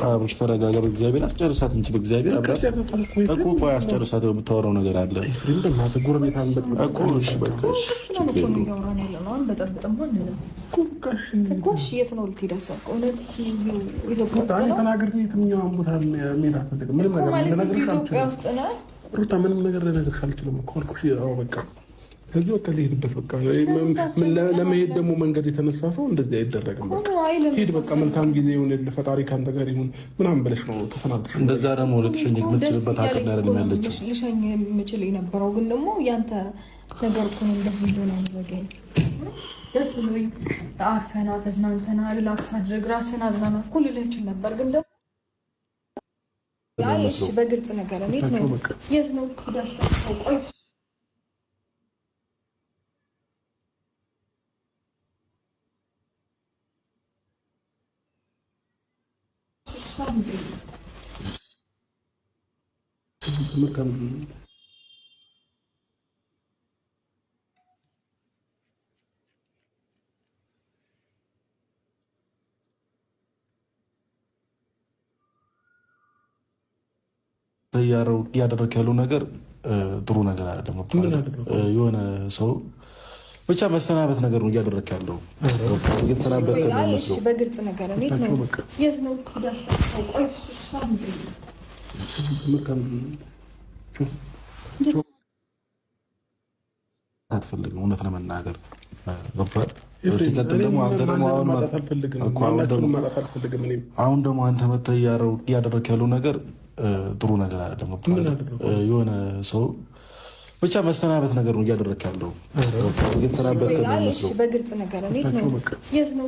አብርሽ ተረጋጋ፣ በእግዚአብሔር አስጨርሳት እንጂ በእግዚአብሔር እኮ ቆይ አስጨርሳት። የምታወራው ነገር አለ እኮ። እሺ በቃ ሩታ ምንም ነገር ልነግርሽ አልችልም እኮ አልኩሽ። በቃ ስለዚህ በቃ ሊሄድበት በቃ ለመሄድ ደግሞ መንገድ የተነሳ ሰው እንደዚህ አይደረግም። በቃ ሂድ በቃ መልካም ጊዜ ይሁን፣ ፈጣሪ ከአንተ ጋር ይሁን ምናምን ብለሽ ነው ተሰናብተሽ። እንደዛ ደግሞ ልትሸኝ የምትችልበት አቅም አይደለም ያለችው። ልሸኝ የምችል የነበረው ግን ደግሞ ያንተ ነገር እኮ ነው እንደዚህ እንደሆነ ያደረገኝ። ደስ ብሎኝ አርፈና ተዝናንተና relax አድርግ ራስህን አዝናና እኮ ልልህ እችል ነበር ግን ደግሞ በግልጽ ነገር የት ነው ቆይ እያደረክ ያለው ነገር ጥሩ ነገር አይደለም። የሆነ ሰው ብቻ መሰናበት ነገር ነው እያደረክ ያለው፣ እየተሰናበት ነው። በግልጽ ነገር የት ነው አትፈልግም፣ እውነት ለመናገር ሲቀጥል ደግሞ አሁን ደግሞ አንተ መተህ እያደረክ ያለው ነገር ጥሩ ነገር አይደለም። የሆነ ሰው ብቻ መሰናበት ነገር ነው እያደረክ ያለው፣ እየተሰናበት ነው። በግልጽ ነገር የት ነው